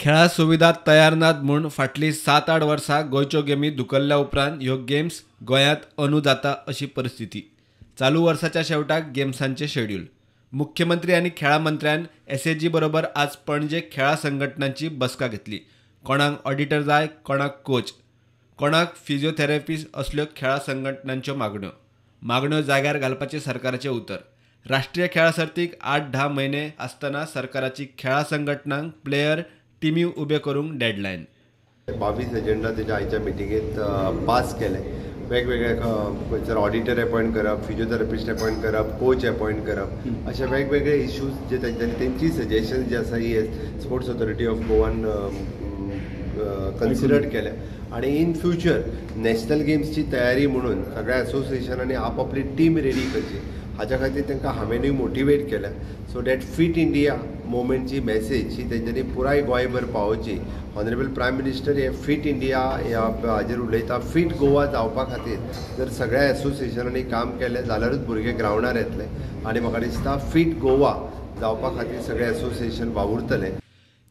खेळा सुविधा तयार नात म्हूण फाटलीं 7-8 वर्सां गोंयच्यो गेमी धुकल्ल्या उपरांत ह्यो गेम्स गोंयांत अंदू जाता अशी परिस्थिती. चालू वर्साच्या शेवटाक गेम्सांचे शेड्यूल. मुख्यमंत्री आनी खेळां मंत्र्यान एसएजी बरोबर आज पणजे खेळां संघटनांची बसका घेतली. कोणाक ऑडिटर जाय, कोणाक कोच, कोणाक फिजिओथेरपिस्ट असल्यो खेळां संघटनांच्यो मागण्यो. मागण्यो जाग्यार घालपाचें सरकाराचें उतर. राष्ट्रीय खेळां सर्तीक 8-10 म्हयने आसतना सरकाराची खेळां संघटनांक प्लेयर टिमी उबे करूंक डेडलायन. 22 एजेंडा तेच्या आयच्या मिटिंगेत पास केले. वेगवेगळे खंयसर ऑडिटर अपॉयंट करप, फिजिओथेरपिस्ट अपॉयंट करप, कोच अपॉयंट करप, अशे वेगवेगळे इश्यूज जे तेंच्यांनी तेंची सजेशन जे आसा ही स्पोर्ट्स ऑथॉरिटी ऑफ गोवान कन्सिडर केल्या. आनी इन फ्युचर नॅशनल गेम्सची तयारी म्हणून सगळ्या एसोसिएशनांनी आपापली टीम रेडी करची हाच्या खातीर तांकां हांवेंनूय मोटिवेट केल्या. सो that fit India मुवमेंटची मॅसेज ही तेंच्यांनी पुराय गोंयभर पावोवची. ऑनरेबल प्रायम मिनिस्टर हे फिट इंडिया ह्या हाजेर उलयता. फिट गोवा जावपा खातीर जर सगळ्या एसोसिएशनांनी काम केलें जाल्यारूच भुरगे ग्रावंडार येतले आनी म्हाका दिसता फिट गोवा जावपा खातीर सगळे एसोसिएशन वावुरतले.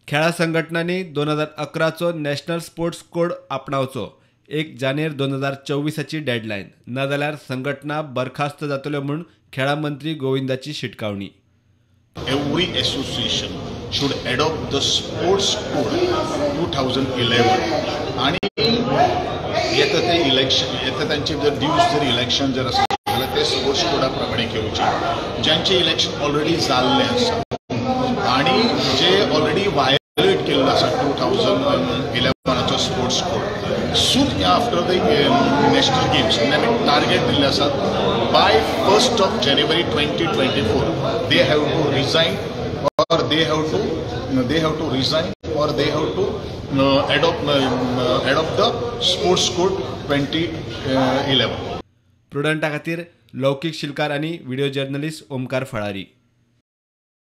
खेळां संघटनांनी 2011चो नॅशनल स्पोर्ट्स कोड आपणावचो. 1 जानेर 2024ची डेडलायन, नाजाल्यार संघटना बरखास्त जातल्यो म्हूण खेळां मंत्री गोविंदाची शिटकावणी. Every association should adopt the sports code 2011 आणि येता ते इलेक्शन येता तांचे जर दिवस जर इलेक्शन जर आसत जाल्यार ते स्पोर्ट्स कोडा प्रमाणे घेवचे. ज्यांचे इलेक्शन ऑलरेडी जाल्लें आसा आणि जे ऑलरेडी व्हायोलेट केल्लो आसा 2011 sports code, soon after the national games आमी टार्गेट दिल्ले आसात by 1st of January 2024 they have to resign or they have to resign or they have to adopt the sports code 2011. प्रुडंटा खातीर लौकीक शिलकार आनी video journalist Omkar फळारी.